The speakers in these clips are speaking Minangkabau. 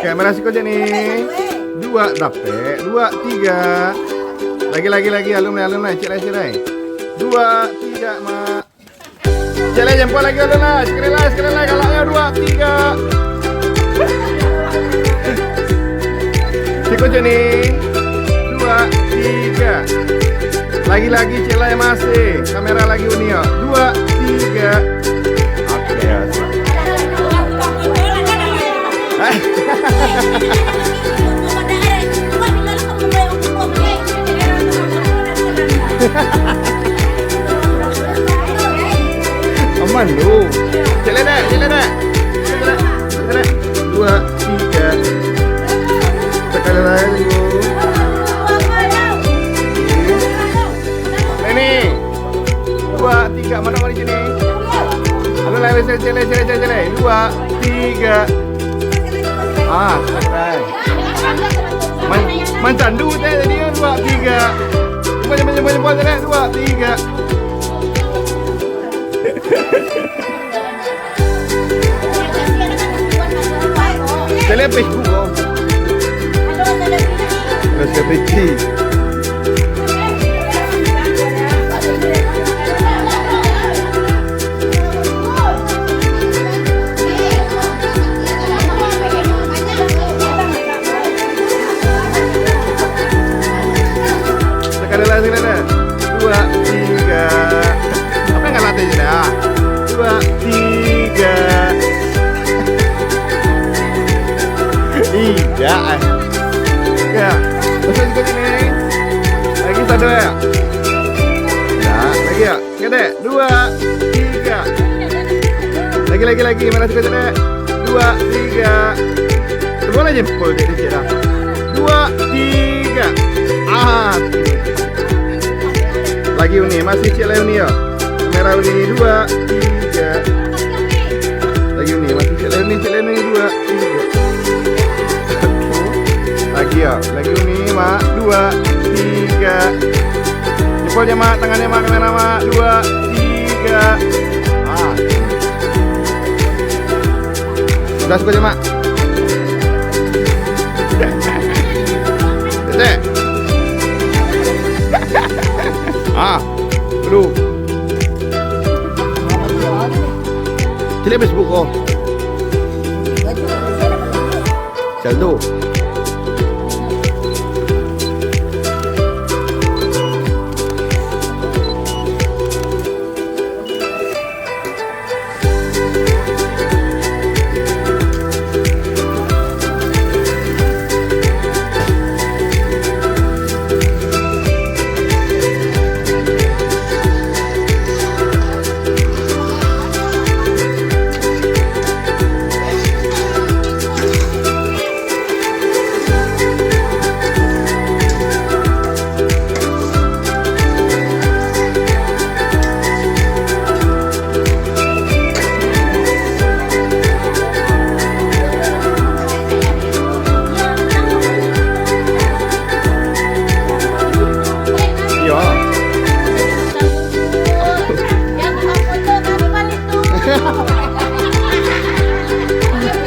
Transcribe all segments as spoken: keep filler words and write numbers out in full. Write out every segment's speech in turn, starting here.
Kamera siko cek ni. Dua, dapek. Dua, tiga. Lagi, lagi, lagi. Alun lai, alun lai. Cek lai, cek lai. Dua, tiga, Mak. Cek lai, jempol lagi, alun lai. Sekali lai, sekali lai. Galaknyo, dua, tiga. Siko cek ni. Dua, tiga. Lagi-lagi cek lai masih. Kamera lagi uni yo. Dua, tiga. Oke, yo. Aman lu. Cek lai, Dek. Cek lai, Dek. Cek lai, Dek. Cek lai. Dua, tiga. Sekali lai, tunggu. Ini. Dua, tiga. Mano mari sini? Alun lai, cek lai, cek lai, cek lai. Dua, tiga. Ah, selesai. Man-, mancandu teh tadi, dua, tiga. Jempol, jempol, jempol, jempol, cek lai. Dua, tiga. Selebriti ko. Selebriti. Sekali lagi, sekali lagi. Dua, tiga. Apa yang kalah tadi dah? Dua, tiga. Tidak. Ya. Masuk sikit sini. Lagi satu ya. Nah, lagi ya. Kedek, dua, tiga. Lagi, lagi, lagi. Mana sikit, Dek? Dua, tiga. Boleh jempol, Dek, dikit dah. Dua, tiga. Ah. Lagi uni, masih cek lai uni yo. Kamera uni, dua, tiga. Lagi uni, masih cek lai uni, cek lai uni, dua, tiga. Lagi yo, lagi uni, Mak. Dua, tiga. Jempolnyo, Mak, tangannyo, Mak, kamera, Mak. Dua, tiga. Ah. Sudah, sudah, Mak. Cek. Ah, aduh. Cek Facebook ko. Macam tu. Iyo.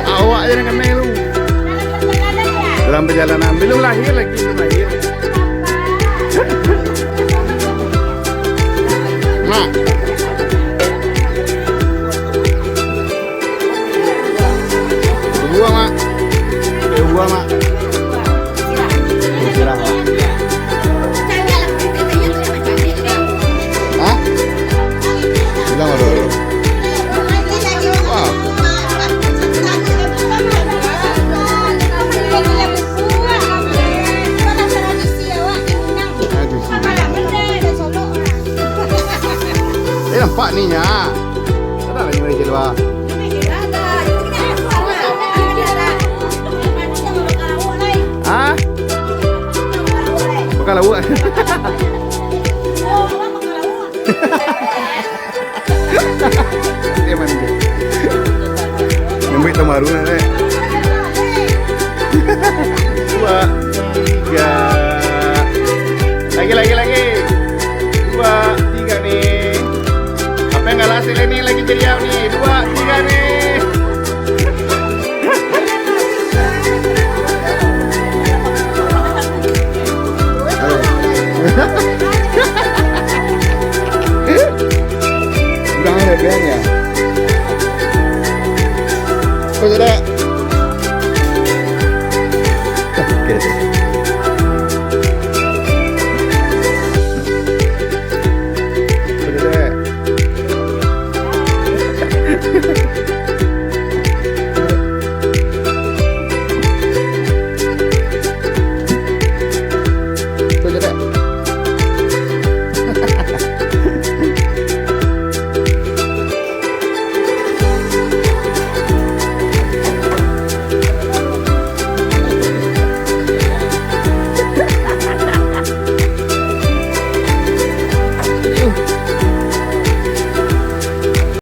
Awak je nan kanai tu. Dalam perjalanan, belum lahir lagi, belum lahir. Nah. Dua, Mak. Eh, dua, Mak. Dua sirah, Mak. Hah? Bilang dulu. Wah. Aduh, sini. Eh, nampak ni nya. Ada lagi mai di lua. Ha? Bakal lauak. Dia mandi. Nyambut tahun baru nak, eh. Dua, tiga. Lagi, lagi, lagi. Dua, tiga ni. Apa yang kalah sini ni lagi jadi ni? Dua, tiga ni. Jadi,